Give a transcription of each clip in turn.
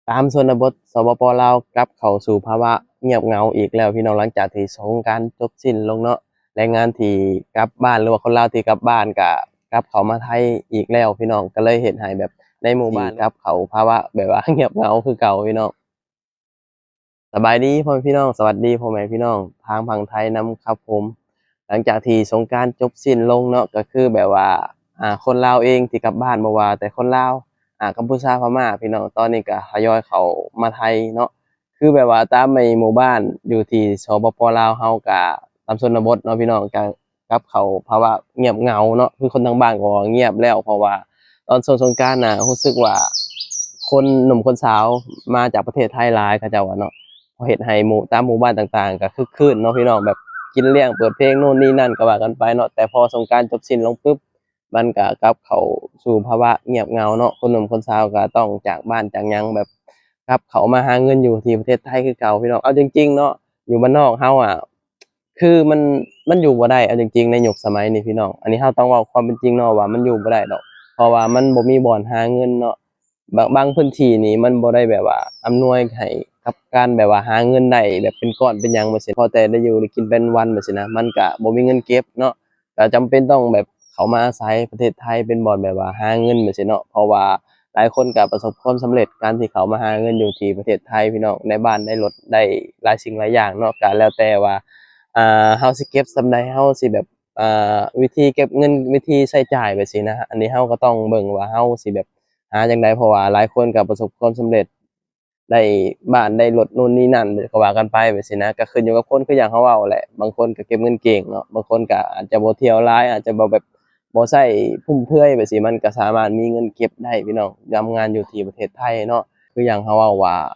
ຕາມຊົນນະບົດ ສປປ ລາວ ກັບເຂົ້າສູ່ພາວະງຽບເຫງົາອີກແລ້ວພີ່ນ້ອງ, ຫຼັງຈາກທີ່ສົງການຈົບສິ້ນລົງເນາະ, ແຮງງານທີ່ກັບບ້ານ ຫຼືວ່າຄົນລາວທີ່ກັບບ້ານ ກະກັບເຂົ້າມາໄທອີກແລ້ວພີ່ນ້ອງ, ກໍເລີຍເຮັດໃຫ້ແບບໃນໝູ່ບ້ານກັບເຂົ້າພາວະແບບວ່າງຽບເຫງົາຄືເກົ່າພີ່ນ້ອງ. ສະບາຍດີພໍ່ແມ່ພີ່ນ້ອງ, ສະຫວັດດີພໍ່ແມ່ພີ່ນ້ອງທາງຝັ່ງໄທນຳຄັບຜົມ. ຫຼັງຈາກທີ່ສົງການຈົບສິ້ນລົງເນາະ, ກໍຄືແບບວ່າ ອ່າ ຄົນລາວເອງທີ່ກັບບ້ານ, ບໍ່ວ່າແຕ່ຄົນລາວ ອ່າ ກຳປູເຈຍ ພະມ້າ ພີ່ນ້ອງ, ຕອນນີ້ກໍທະຍອຍເຂົ້າມາໄທເນາະ. ຄືແບບວ່າຕາມໃນໝູ່ບ້ານຢູ່ທີ່ ສປປ ລາວ ເຮົາ ກະຕາມຊົນນະບົດເນາະພີ່ນ້ອງ, ກະກັບເຂົ້າພາວະງຽບເຫງົາເນາະ, ຄືຄົນທາງບ້ານກໍງຽບແລ້ວ, ເພາະວ່າຕອນຊ່ວງສົງການນະ ຮູ້ສຶກວ່າຄົນໜຸ່ມຄົນສາວມາຈາກປະເທດໄທຫຼາຍ ເຂົາເຈົ້າວ່າເນາະ, ເຮັດໃຫ້ໝູ່ ຕາມໝູ່ບ້ານຕ່າງໆກໍຄຶກຄື້ນເນາະພີ່ນ້ອງ, ແບບກິນລ້ຽງ ເປີດເພງໂນ່ນນີ້ນັ້ນກໍວ່າກັນໄປເນາະ. ແຕ່ພໍສົງການຈົບສິ້ນລົງປຶບ ມັນກະກັບເຂົ້າສູ່ພາວະງຽບເຫງົາເນາະ, ຄົນໜຸ່ມຄົນສາວກະຕ້ອງຈາກບ້ານຈາກຫຍັງ, ແບບກັບເຂົ້າມາຫາເງິນຢູ່ທີ່ປະເທດໄທຄືເກົ່າພີ່ນ້ອງ. ເອົາຈິງໆເນາະ, ຢູ່ບ້ານນອກເຮົາອະ ຄືມັນ ມັນຢູ່ບໍ່ໄດ້, ເອົາຈິງໆໃນຍຸກສະໄໝນີ້ພີ່ນ້ອງ, ອັນນີ້ເຮົາຕ້ອງເວົ້າຄວາມເປັນຈິງເນາະ ວ່າມັນຢູ່ບໍ່ໄດ້ດອກ, ເພາະວ່າມັນບໍ່ມີບ່ອນຫາເງິນເນາະ. ບາງ ບາງພື້ນທີ່ນີ້ມັນບໍ່ໄດ້ແບບວ່າອຳນວຍໃຫ້ກັບການແບບວ່າຫາເງິນໄດ້ແບບເປັນກ້ອນເປັນຫຍັງແບບຊີ້, ພໍແຕ່ໄດ້ຢູ່ໄດ້ກິນໄປວັນໆແບບຊີ້ນະ, ມັນກະບໍ່ມີເງິນເກັບເນາະ, ກະຈຳເປັນຕ້ອງແບບເຂົ້າມາອາໄສປະເທດໄທເປັນບ່ອນແບບວ່າຫາເງິນແບບຊີ້ເນາະ. ເພາະວ່າຫຼາຍຄົນກະປະສົບຄວາມສຳເລັດ ການທີ່ເຂົ້າມາຫາເງິນຢູ່ທີ່ປະເທດໄທພີ່ນ້ອງ, ໄດ້ບ້ານໄດ້ລົດໄດ້ຫຼາຍສິ່ງຫຼາຍຢ່າງເນາະ, ກະແລ້ວແຕ່ວ່າ ອ່າ ເຮົາຊິເກັບສ່ຳໃດ, ເຮົາຊິແບບ ອ່າ ວິທີເກັບເງິນ ວິທີໃຊ້ຈ່າຍແບບຊີ້ນະ, ອັນນີ້ເຮົາກໍຕ້ອງເບິ່ງວ່າເຮົາຊິແບບຫາຈັ່ງໃດ, ເພາະວ່າຫຼາຍຄົນກໍປະສົບຄວາມສຳເລັດ ໄດ້ບ້ານໄດ້ລົດໂນ່ນນີ້ນັ້ນກໍວ່າກັນໄປແບບຊີ້ນະ, ກໍຂຶ້ນຢູ່ກັບຄົນ ຄືຢ່າງເຮົາເວົ້າແຫຼະ, ບາງຄົນກໍເກັບເງິນເກັ່ງເນາະ, ບາງຄົນກໍອາດຈະບໍ່ທ່ຽວຫຼາຍ ອາດຈະບໍ່ແບບບໍ່ໃຊ້ຟຸມເຟືອຍແບບຊີ້, ມັນກໍສາມາດມີເງິນເກັບໄດ້ພີ່ນ້ອງ, ທຳງານຢູ່ທີ່ປະເທດໄທເນາະ. ຄືຢ່າງເຮົາເວົ້າວ່າ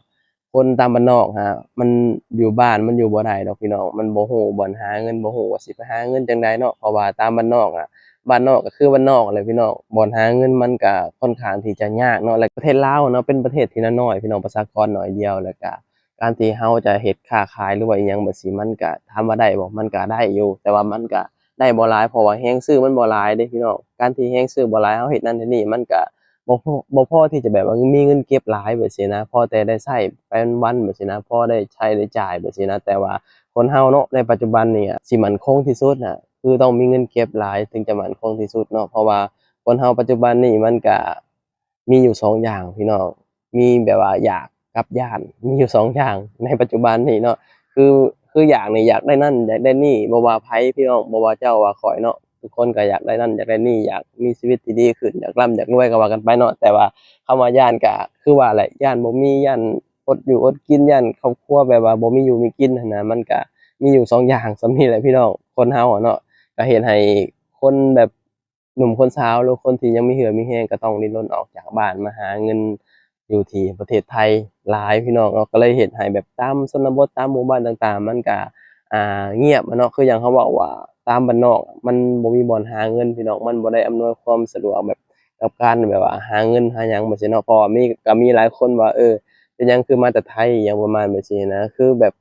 ຄົນຕາມບ້ານນອກຫາ ມັນຢູ່ບ້ານມັນຢູ່ບໍ່ໄດ້ດອກພີ່ນ້ອງ, ມັນບໍ່ຮູ້ບ່ອນຫາເງິນ ບໍ່ຮູ້ວ່າຊິໄປຫາເງິນຈັ່ງໃດເນາະ, ເພາະວ່າຕາມບ້ານນອກອະ ບ້ານນອກກໍຄືບ້ານນອກແຫຼະພີ່ນ້ອງ, ບ່ອນຫາເງິນມັນກໍຄ່ອນຂ້າງທີ່ຈະຍາກເນາະ. ແລະ ປະເທດລາວເນາະ ເປັນປະເທດທີ່ນ້ອຍໆ ພີ່ນ້ອງ, ປະຊາກອນໜ້ອຍດຽວ, ແລ້ວກໍການທີ່ເຮົາຈະເຮັດຄ້າຂາຍ ຫຼືວ່າອີ່ຫຍັງແບບຊີ້ ມັນກໍຖາມວ່າໄດ້ບໍ່? ມັນກໍໄດ້ຢູ່, ແຕ່ວ່າມັນກໍໄດ້ບໍ່ຫຼາຍ ເພາະວ່າແຮງຊື້ມັນບໍ່ຫຼາຍເດ້ພີ່ນ້ອງ. ການທີ່ແຮງຊື້ບໍ່ຫຼາຍ ເຮົາເຮັດນັ້ນເຮັດນີ້ ມັນກໍ ບໍ່ພໍ ບໍ່ພໍທີ່ຈະແບບວ່າມີເງິນເກັບຫຼາຍແບບຊີ້ນະ, ພໍແຕ່ໄດ້ໃຊ້ໄປວັນໆແບບຊີ້ນະ, ພໍໄດ້ໃຊ້ໄດ້ຈ່າຍແບບຊີ້ນະ. ແຕ່ວ່າຄົນເຮົາເນາະ ໃນປັດຈຸບັນນີ້ອະ ຊິໝັ້ນຄົງທີ່ສຸດນະ ຄືຕ້ອງມີເງິນເກັບຫຼາຍ ເຖິງຈະໝັ້ນຄົງທີ່ສຸດເນາະ, ເພາະວ່າຄົນເຮົາປັດຈຸບັນນີ້ມັນກະມີຢູ່ສອງຢ່າງພີ່ນ້ອງ, ມີແບບວ່າຢາກກັບຢ້ານ, ມີຢູ່ສອງຢ່າງໃນປັດຈຸບັນນີ້ເນາະ. ຄື ຄືຢາກນີ້ ຢາກໄດ້ນັ້ນ ຢາກໄດ້ນີ້, ບໍ່ວ່າໃຜພີ່ນ້ອງ, ບໍ່ວ່າເຈົ້າວ່າຂ້ອຍເນາະ, ທຸກຄົນກໍຢາກໄດ້ນັ້ນ ຢາກໄດ້ນີ້, ຢາກມີຊີວິດທີ່ດີຂຶ້ນ, ຢາກລ່ຳຢາກລວຍກໍວ່າກັນໄປເນາະ. ແຕ່ວ່າຄຳວ່າຢ້ານກໍຄືວ່າແຫຼະ, ຢ້ານບໍ່ມີ, ຢ້ານອົດຢູ່ອົດກິນ, ຢ້ານຄອບຄົວແບບວ່າບໍ່ມີຢູ່ມີກິນຫັ້ນນະ. ມັນກໍມີຢູ່ສອງຢ່າງສ່ຳນີ້ແຫຼະພີ່ນ້ອງ, ຄົນເຮົາອະເນາະ, ກໍເຮັດໃຫ້ຄົນແບບໜຸ່ມຄົນສາວ ຫຼືຄົນທີ່ຍັງມີເຫື່ອມີແຮງ ກໍຕ້ອງດີ້ນລົນອອກຈາກບ້ານມາຫາເງິນ ຢູ່ທີ່ປະເທດໄທຫຼາຍພີ່ນ້ອງເນາະ, ກໍເລີຍເຮັດໃຫ້ແບບຕາມຊົນນະບົດ ຕາມໝູ່ບ້ານຕ່າງໆ ມັນກະ ອ່າ ງຽບເນາະ. ຄືຢ່າງເຮົາເວົ້າວ່າຕາມບ້ານນອກມັນບໍ່ມີບ່ອນຫາເງິນພີ່ນ້ອງ, ມັນບໍ່ໄດ້ອຳນວຍຄວາມສະດວກແບບກັບການແບບວ່າຫາເງິນຫາຫຍັງແບບຊີ້ເນາະ. ເພາະວ່າມີ ກໍມີຫຼາຍຄົນວ່າ ເອີ ເປັນຫຍັງຄືມາແຕ່ໄທ ອີ່ຫຍັງປະມານແບບຊີ້ນະ. ຄືແບບ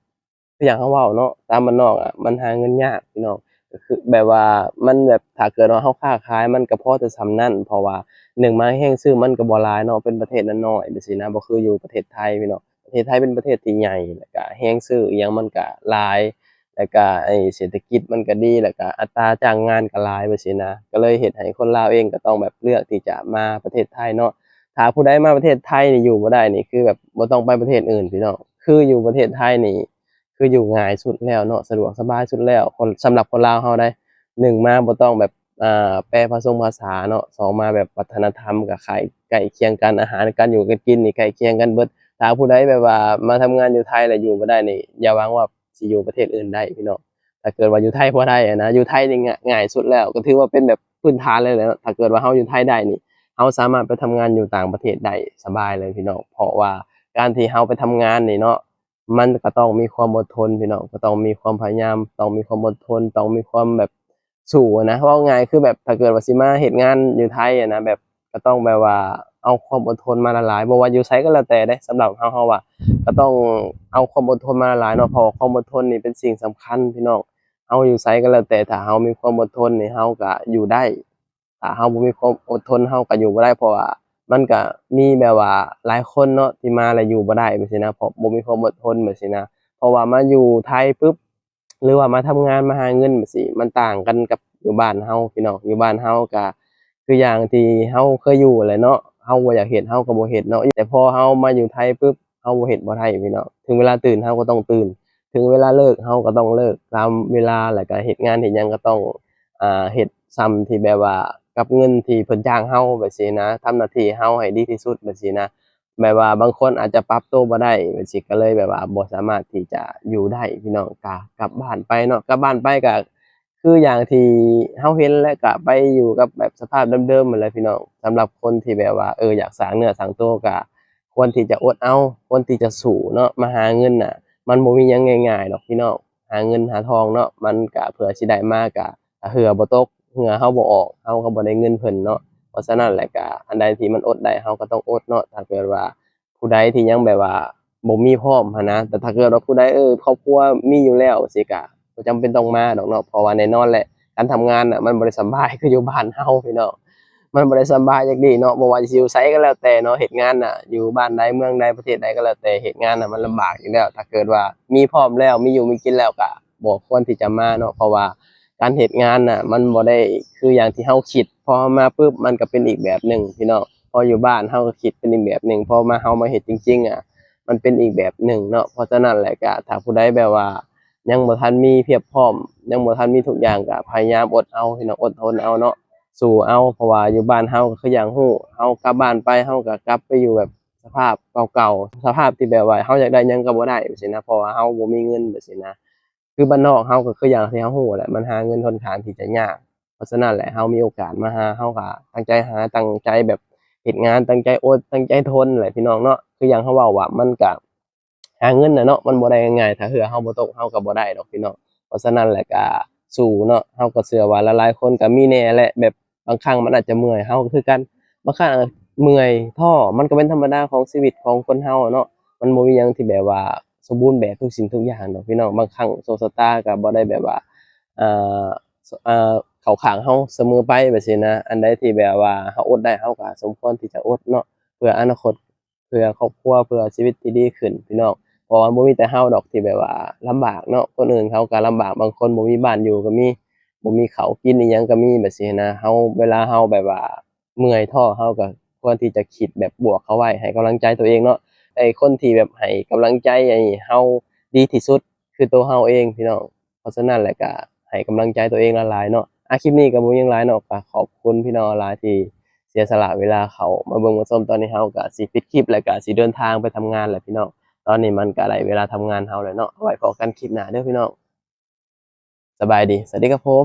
ຄືຢ່າງເຮົາເວົ້າເນາະ ຕາມບ້ານນອກອະ ມັນຫາເງິນຍາກພີ່ນ້ອງ, ກໍຄືແບບວ່າມັນແບບ ຖ້າເກີດວ່າເຮົາຄ້າຂາຍ ມັນກໍພໍແຕ່ສ່ຳນັ້ນ, ເພາະວ່າໜຶ່ງມາແຮງຊື້ມັນກໍບໍ່ຫຼາຍເນາະ, ເປັນປະເທດນ້ອຍໆແບບຊີ້ນະ, ບໍ່ຄືຢູ່ປະເທດໄທພີ່ນ້ອງ. ປະເທດໄທເປັນປະເທດທີ່ໃຫຍ່ ແລ້ວກະແຮງຊື້ອີ່ຫຍັງມັນກະຫຼາຍ, ແລ້ວກະໄອ້ເສດຖະກິດມັນກະດີ, ແລ້ວກະອັດຕາຈ້າງງານກະຫຼາຍແບບຊີ້ນະ, ກໍເລີຍເຮັດໃຫ້ຄົນລາວເອງກໍຕ້ອງແບບເລືອກທີ່ຈະມາປະເທດໄທເນາະ. ຖ້າຜູ້ໃດມາປະເທດໄທນີ້ຢູ່ບໍ່ໄດ້ນີ້ ຄືແບບບໍ່ຕ້ອງໄປປະເທດອື່ນພີ່ນ້ອງ, ຄືຢູ່ປະເທດໄທນີ້ ຄືຢູ່ງ່າຍສຸດແລ້ວເນາະ, ສະດວກສະບາຍສຸດແລ້ວ ຄົນ ສຳລັບຄົນລາວເຮົາໃດ໋. ໜຶ່ງມາບໍ່ຕ້ອງແບບ ອ່າ ແປພາສົງພາສາເນາະ, ສອງມາແບບວັດທະນະທຳກໍໃກ້ ໃກ້ຄຽງກັນ, ອາຫານການຢູ່ການກິນນີ້ໃກ້ຄຽງກັນເບິດ. ຖ້າຜູ້ໃດແບບວ່າມາທຳງານຢູ່ໄທແລ້ວຢູ່ບໍ່ໄດ້ນີ້ ຢ່າຫວັງວ່າຊິຢູ່ປະເທດອື່ນໄດ້ພີ່ນ້ອງ. ຖ້າເກີດວ່າຢູ່ໄທບໍ່ໄດ້ນະ, ຢູ່ໄທນີ້ງ່າຍ ງ່າຍສຸດແລ້ວ, ກໍຖືວ່າເປັນແບບພື້ນຖານເລີຍແຫຼະເນາະ. ຖ້າເກີດວ່າເຮົາຢູ່ໄທໄດ້ນີ້ ເຮົາສາມາດໄປທຳງານຢູ່ຕ່າງປະເທດໄດ້ສະບາຍເລີຍພີ່ນ້ອງ, ເພາະວ່າການທີ່ເຮົາໄປທຳງານນີ້ເນາະ ມັນກໍຕ້ອງມີຄວາມອົດທົນພີ່ນ້ອງ, ກໍຕ້ອງມີຄວາມພະຍາຍາມ, ຕ້ອງມີຄວາມອົດທົນ, ຕ້ອງມີຄວາມແບບສູ້ນະ. ເວົ້າງ່າຍຄືແບບ ຖ້າເກີດວ່າຊິມາເຮັດງານຢູ່ໄທຫັ້ນນະ, ແບບກໍຕ້ອງແບບວ່າເອົາຄວາມອົດທົນມາຫຼາຍໆ, ບໍ່ວ່າຢູ່ໃສກໍແລ້ວແຕ່ເດ້. ສຳລັບເຮົາ ເຮົາວ່າກໍຕ້ອງເອົາຄວາມອົດທົນມາຫຼາຍໆເນາະ, ເພາະວ່າຄວາມອົດທົນນີ້ເປັນສິ່ງສຳຄັນພີ່ນ້ອງ. ເຮົາຢູ່ໃສກໍແລ້ວແຕ່ ຖ້າເຮົາມີຄວາມອົດທົນນີ້ ເຮົາກໍຢູ່ໄດ້. ຖ້າເຮົາບໍ່ມີຄວາມອົດທົນ ເຮົາກໍຢູ່ບໍ່ໄດ້, ເພາະວ່າ ມັນກະມີແບບວ່າຫຼາຍຄົນເນາະ ທີ່ມາແລ້ວຢູ່ບໍ່ໄດ້ແບບຊີ້ນະ ເພາະບໍ່ມີຄວາມອົດທົນແບບຊີ້ນະ. ເພາະວ່າມາຢູ່ໄທປຶບ ຫຼືວ່າມາທຳງານ ມາຫາເງິນແບບຊີ້ ມັນຕ່າງກັນກັບຢູ່ບ້ານເຮົາພີ່ນ້ອງ. ຢູ່ບ້ານເຮົາກະຄືຢ່າງທີ່ເຮົາເຄີຍຢູ່ແຫຼະເນາະ ເຮົາບໍ່ຢາກເຮັດເຮົາກໍບໍ່ເຮັດເນາະ ແຕ່ພໍເຮົາມາຢູ່ໄທປຶບ ເຮົາບໍ່ເຮັດບໍ່ໄດ້ພີ່ນ້ອງ. ເຖິງເວລາຕື່ນເຮົາກໍຕ້ອງຕື່ນ ເຖິງເວລາເລີກເຮົາກໍຕ້ອງເລີກຕາມເວລາ ແລ້ວກໍເຮັດງານເຮັດຫຍັງກໍຕ້ອງ ອ່າ ເຮັດສ່ຳທີ່ແບບວ່າກັບເງິນທີ່ເພິ່ນຈ້າງເຮົາແບບຊີ້ນະ. ທຳໜ້າທີ່ເຮົາໃຫ້ດີທີ່ສຸດແບບຊີ້ນະ. ແບບວ່າບາງຄົນອາດຈະປັບໂຕບໍ່ໄດ້ແບບຊີ້ ກໍເລີຍແບບວ່າບໍ່ສາມາດທີ່ຈະຢູ່ໄດ້ພີ່ນ້ອງ. ກໍກັບບ້ານໄປເນາະ ກັບບ້ານໄປກໍຄືຢ່າງທີ່ເຮົາເຫັນແຫຼະ ກໍໄປຢູ່ກັບແບບສະພາບເດີມໆຫັ້ນແຫຼະພີ່ນ້ອງ. ສຳລັບຄົນທີ່ແບບວ່າ ເອີ ຢາກສ້າງເນື້ອສ້າງໂຕ ກໍຄວນທີ່ຈະອົດເອົາ ຄວນທີ່ຈະສູ້ເນາະ. ມາຫາເງິນນະ ມັນບໍ່ມີຫຍັງງ່າຍໆດອກພີ່ນ້ອງ. ຫາເງິນຫາທອງເນາະ ມັນກະເພື່ອຊິໄດ້ມາກະ ຖ້າເຫື່ອບໍ່ຕົກ ເຫື່ອເຮົາບໍ່ອອກ ເຮົາກໍບໍ່ໄດ້ເງິນເພິ່ນເນາະ. ເພາະສະນັ້ນແຫຼະ ກະອັນໃດທີ່ມັນອົດໄດ້ ເຮົາກໍຕ້ອງອົດເນາະ. ຖ້າເກີດວ່າຜູ້ໃດທີ່ຍັງແບບວ່າບໍ່ມີພ້ອມຫັ້ນນະ ແຕ່ຖ້າເກີດວ່າຜູ້ໃດ ເອີ ຄອບຄົວມີຢູ່ແລ້ວຊີ້ ກະບໍ່ຈຳເປັນຕ້ອງມາດອກເນາະ. ເພາະວ່າແນ່ນອນແຫຼະ ການທຳງານນະ ມັນບໍ່ໄດ້ສຳບາຍຄືຢູ່ບ້ານເຮົາພີ່ນ້ອງ. ມັນບໍ່ໄດ້ສຳບາຍຈັກດີ້ເນາະ ບໍ່ວ່າຊິຢູ່ໃສກໍແລ້ວແຕ່ເນາະ. ເຮັດງານນະ ຢູ່ບ້ານໃດເມືອງໃດປະເທດໃດກໍແລ້ວແຕ່ ເຮັດງານນະ ມັນລຳບາກຢູ່ແລ້ວ. ຖ້າເກີດວ່າມີພ້ອມແລ້ວ ມີຢູ່ມີກິນແລ້ວ ກະບໍ່ຄວນທີ່ຈະມາເນາະ. ເພາະວ່າການເຮັດງານນະ ມັນບໍ່ໄດ້ຄືຢ່າງທີ່ເຮົາຄິດ. ພໍເຮົາມາປຶບ ມັນກໍເປັນອີກແບບໜຶ່ງພີ່ນ້ອງ. ພໍຢູ່ບ້ານເຮົາກໍຄິດເປັນອີກແບບໜຶ່ງ ພໍມາ ເຮົາມາເຮັດຈິງໆ ອະ ມັນເປັນອີກແບບໜຶ່ງເນາະ. ເພາະສະນັ້ນແຫຼະ ກະຖ້າຜູ້ໃດແບບວ່າຍັງບໍ່ທັນມີພຽບພ້ອມ ຍັງບໍ່ທັນມີທຸກຢ່າງ ກະພະຍາຍາມອົດເອົາພີ່ນ້ອງ ອົດທົນເອົາເນາະ ສູ້ເອົາ. ເພາະວ່າຢູ່ບ້ານເຮົາກໍຄືຢ່າງຮູ້ ເຮົາກັບບ້ານໄປ ເຮົາກໍກັບໄປຢູ່ແບບສະພາບເກົ່າໆ ສະພາບທີ່ແບບວ່າເຮົາຢາກໄດ້ຫຍັງກໍບໍ່ໄດ້ແບບຊີ້ນະ ເພາະວ່າເຮົາບໍ່ມີເງິນແບບຊີ້ນະ. ຄືບ້ານນອກເຮົາກໍຄືຢ່າງທີ່ເຮົາຮູ້ແຫຼະ ມັນຫາເງິນຂ້ອນຂ້າງທີ່ຈະຍາກ. ເພາະສະນັ້ນແຫຼະ ເຮົາມີໂອກາດມາຫາ ເຮົາກໍຕັ້ງໃຈຫາ ຕັ້ງໃຈແບບເຮັດງານ ຕັ້ງໃຈອົດ ຕັ້ງໃຈທົນແຫຼະພີ່ນ້ອງເນາະ. ຄືຢ່າງເຮົາເວົ້າວ່າ ມັນກະຫາເງິນນະເນາະ ມັນບໍ່ໄດ້ງ່າຍໆ ຖ້າເຫື່ອເຮົາບໍ່ຕົກ ເຮົາກໍບໍ່ໄດ້ດອກພີ່ນ້ອງ. ເພາະສະນັ້ນແຫຼະ ກະສູ້ເນາະ ເຮົາກໍເຊື່ອວ່າຫຼາຍໆຄົນກໍມີແດ່ແຫຼະ ແບບບາງຄັ້ງມັນອາດຈະເມື່ອຍ ເຮົາກໍຄືກັນ ບາງຄັ້ງເມື່ອຍ ທໍ້ ມັນກໍເປັນທຳມະດາຂອງຊີວິດຂອງຄົນເຮົາເນາະ. ມັນບໍ່ມີຫຍັງທີ່ແບບວ່າສົມບູນແບບທຸກສິ່ງທຸກຢ່າງດອກພີ່ນ້ອງ. ບາງຄັ້ງໂຊກຊະຕາກໍບໍ່ໄດ້ແບບວ່າ ອ່າ ອ່າ ເຂົ້າຂ້າງເຮົາສະເໝີໄປແບບຊີ້ນະ. ອັນໃດທີ່ແບບວ່າເຮົາອົດໄດ້ ເຮົາກໍສົມຄວນທີ່ຈະອົດເນາະ ເພື່ອອະນາຄົດ ເພື່ອຄອບຄົວ ເພື່ອຊີວິດທີ່ດີຂຶ້ນພີ່ນ້ອງ. ເພາະວ່າບໍ່ມີແຕ່ເຮົາດອກທີ່ແບບວ່າລຳບາກເນາະ ຄົນອື່ນເຂົາກໍລຳບາກ ບາງຄົນບໍ່ມີບ້ານຢູ່ກໍມີ ບໍ່ມີເຂົ້າກິນອີ່ຫຍັງກໍມີແບບຊີ້ນະ. ເຮົາ ເວລາເຮົາແບບວ່າເມື່ອຍທໍ້ ເຮົາກໍຄວນທີ່ຈະຄິດແບບບວກເຂົ້າໄວ້ ໃຫ້ກຳລັງໃຈຕົວເອງເນາະ. ໄອ້ຄົນທີ່ແບບໃຫ້ກຳລັງໃຈໃຫ້ເຮົາດີທີ່ສຸດຄືໂຕເຮົາເອງພີ່ນ້ອງ. ເພາະສະນັ້ນແຫຼະ ກະໃຫ້ກຳລັງໃຈຕົວເອງຫຼາຍໆເນາະ. ອາ ຄລິບນີ້ກໍບໍ່ມີຫຍັງຫຼາຍເນາະ ກໍຂອບຄຸນພີ່ນ້ອງຫຼາຍທີ່ເສຍສະຫຼະເວລາເຂົ້າມາເບິ່ງມາຊົມ. ຕອນນີ້ເຮົາກໍຊິປິດຄລິບ ແລ້ວກໍຊິເດີນທາງໄປທຳງານແລ້ວພີ່ນ້ອງ. ຕອນນີ້ມັນກໍໄດ້ເວລາທຳງານເຮົາແລ້ວເນາະ. ເອົາໄວ້ພໍ້ກັນຄລິບໜ້າເດີພີ່ນ້ອງ. ສະບາຍດີ ສະຫວັດດີຄັບຜົມ.